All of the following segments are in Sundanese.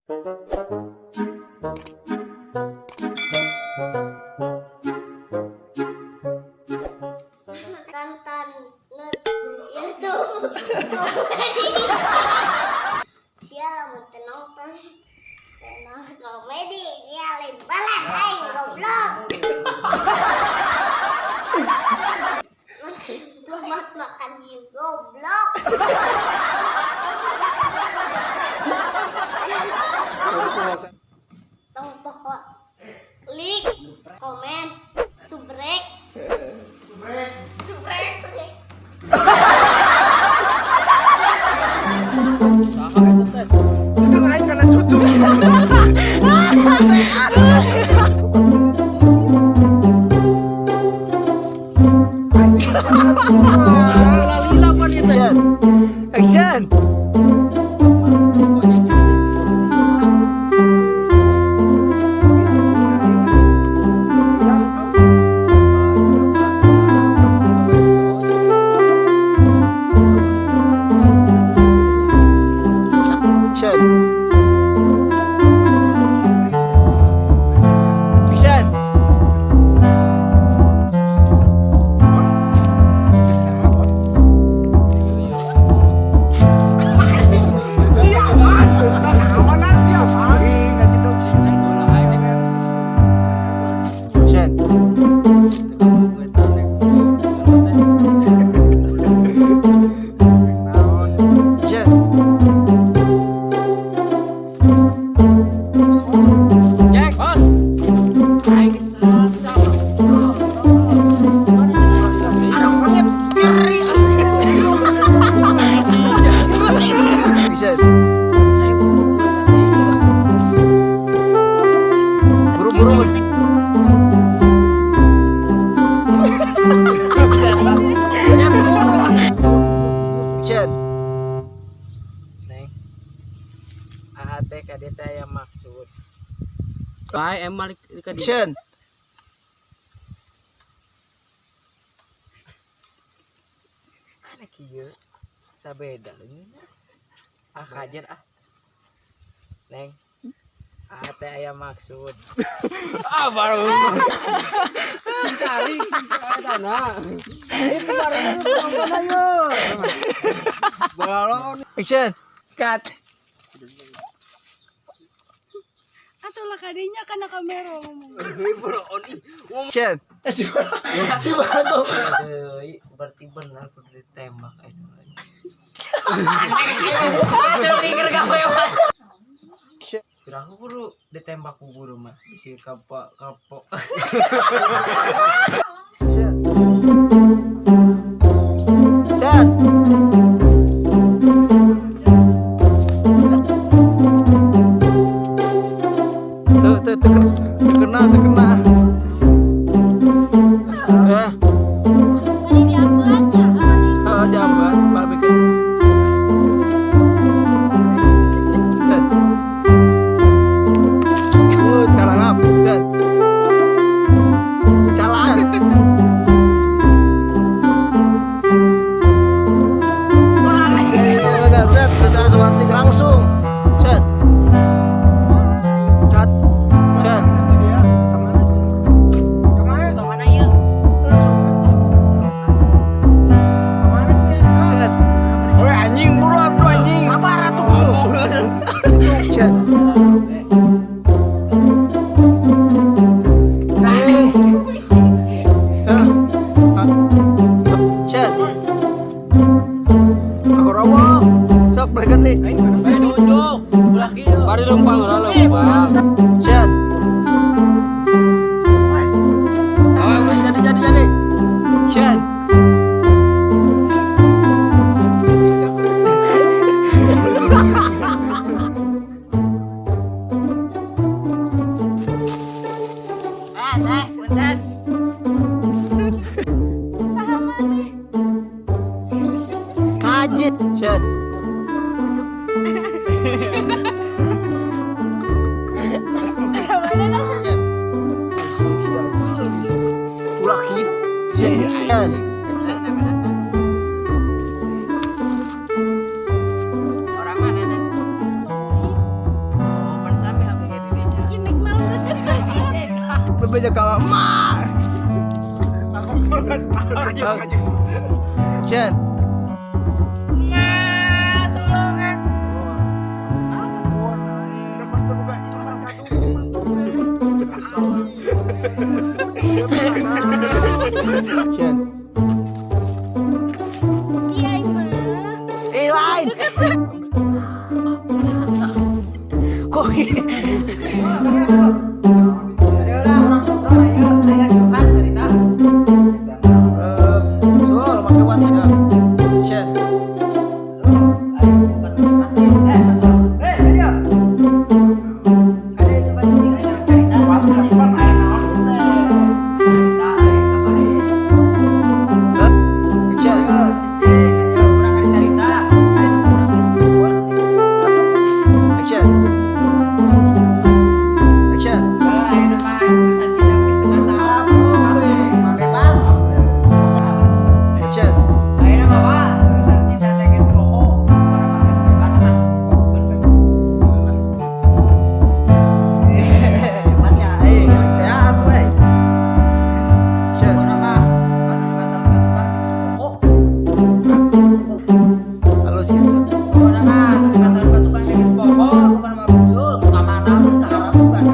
Tonton YouTube komedi. Sia lamun teu nonton channel komedi, sia lain balan aing, goblok. Makan tomat, makan hiu, goblok. Tong pokok like, komen, subrek. Subrek. Saha eta teh? Duduk aing kana cucu. Anjing. Lila pan ieu teh. Action. Action. Action. Bos. Nah, bos. Siaman. Naonan siaman. Ih, ngajedog cicing. Action. Naon? Action. Jack, bos. Aing geus Aduh, monyet. Ngeri. Action. Buru-buru. Action. Neng. Aa teh ka dieu teh aya maksud. Bae emang ka dieu. Action. Mana kieu? Sabeda leungeunna. Ah, kajen ah. Neng. Aa teh aya maksud. Ah, baru. Cari tanah. Itu baru nonton ayo. Balon. Action. Cut. Atuh lah kadinya kana kamera ngomong. Action. Eh, si si Bato. Deui, berarti benar kudu ditembak aja. Mikir kamu ya, Pak. Kira aku kudu ditembak ku guru mah. Bisi kapok kapok. Action. Action. Tuh, tuh, tuh, kena, tuh kena. Eh, Tadi diambilnya apa nih? Oh, diambil, Pak bikin. Action. Kalangap. Action. Jalan. Beja ka emak. Action. Tulungan. Action. Iya, mah. Eh, lain. Kok Sul, make buat ya. Action. Action. Action. Action. Action. Akhirnya mama urusan cinta teh geus poho, pokona mah geus bebas lah. Pohokeun we. Hebat ya, eh, teh atuh eh. Action. Pokona mah anu 5 tahun ka tukang geus poho. Halus gitu. Pokona mah 5 tahun ka tukang geus poho, pokona mah sul geus ka mana pun ka Arab sugan.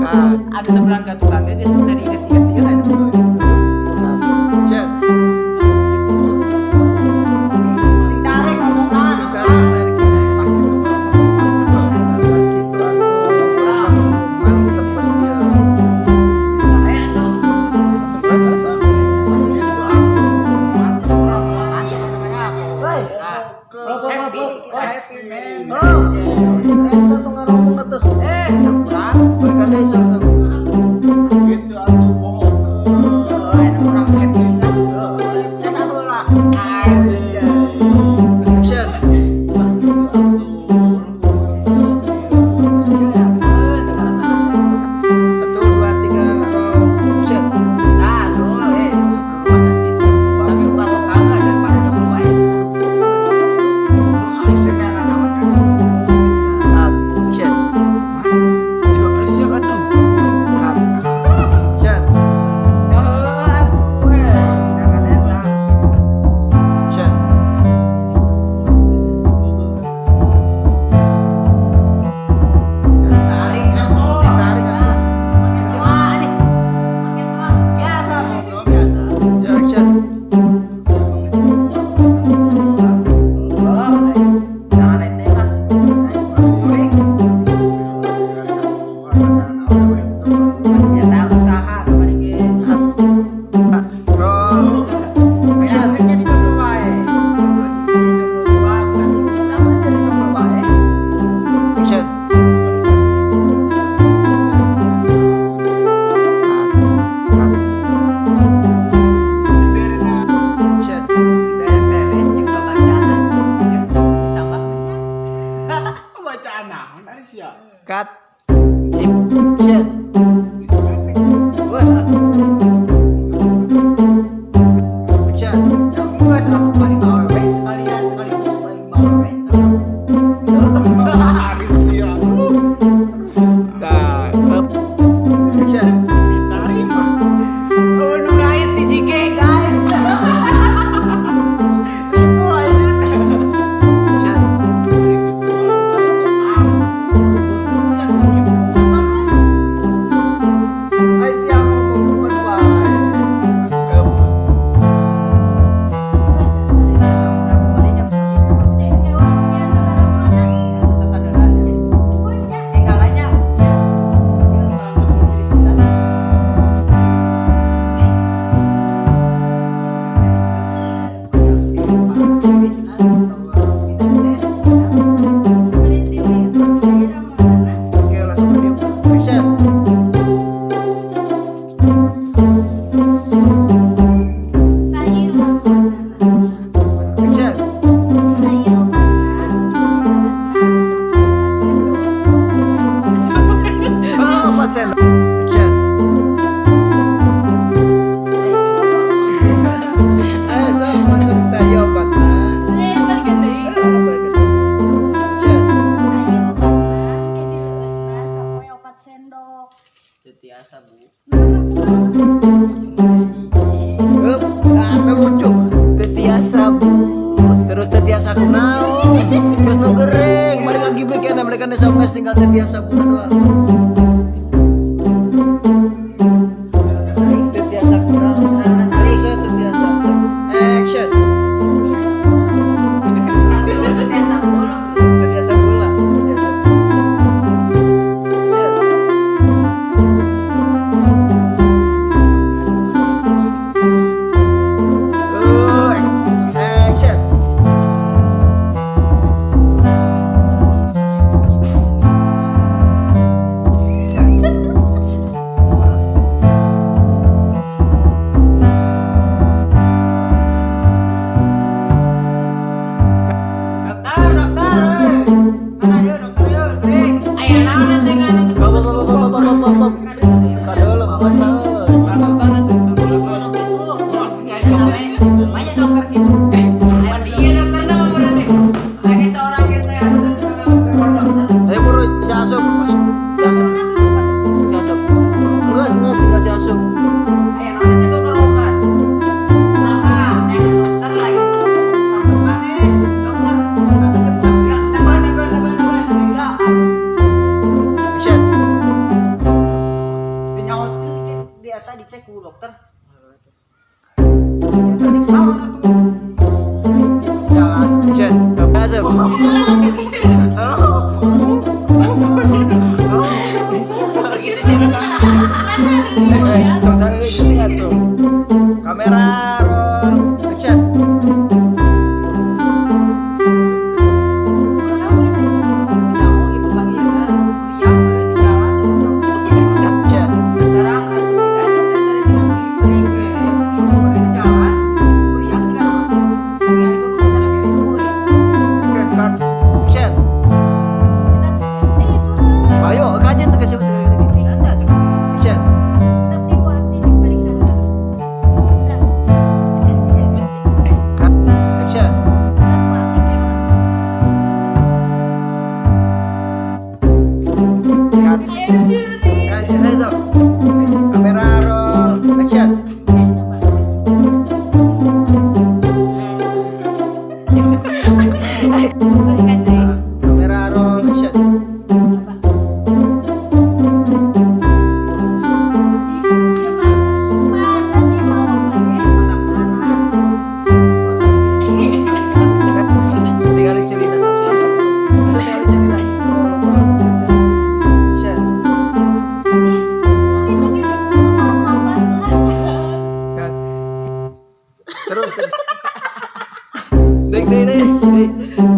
Cut. Anu sebulan ka tukang ge geus teu diinget-inget ieu anu. Cut. Action. Cing tarik ngomongna. Tarik, tarik, tarik. Ah, gitu. Gitu atuh. Mantep pasti ya. Tarik atuh. Asa. Happy, kita happy, man. Oh. Eh, kita tuh ngaromong atuh. Eh, kurang. Balikan deui sok sok. Gitu atuh pohokeun. Oh, enak orang happy kan. Tes satu lah. Action. Satu, dua, tiga, roll. Action. Nah, soal sebelum rumah sakit. Sampai buka tukang lah daripada double wae. Cut. tiasa bu, terus teu tiasa kunaon, terus nu gering, mereka gibrik ya, mereka sok geus tinggal teu tiasa bu doang. Teu tiasa kunaon, terus we teu tiasa. Action. Teu tiasa gula. Teu tiasa gula. Teu tiasa. Action. Action. Dokter, dokter, euy. Mana yeuh dokter yeuh, gering. Aya naon teh ngan Bop, bop, bop, bop, bop, bop, bop. Kadeuleu, bener. Banyak dokter gitu. Iya dokter lah berarti. Lagi seorang gitu ya. Ayo buru, si asup, masuk. Si asup. Si asup. Enggak, tinggal si asup. Ayo nanti teh kerokan. Dokter lagi. Kampus mana? Dokter. Nambah, nambah, nambah, nambah. Enggak. Action. Dinyawa tuh dia tadi dicek ku dokter. Saya tadi naon atuh? Jalan. Action. Asup. Gitu sih. Eh, tong saya ingat tuh. Kamera roll. Action. Action. Action. Ayo, kajian tuh kasih betul lagi. Action. Tapi ku arti diperiksa. Nah, Cut. Action. ku arti kayak orang periksa. Cut. Kajian, ayo, sok. Kamera roll. Action. Eh, coba. Balikan deh. Kamera roll. Action. Coba. Coba mana sih mau lagi? Tinggalin celina. Tinggalin celina. Action. Cari lagi mau apa aja. Terus terus. Dek dek dek. Dek.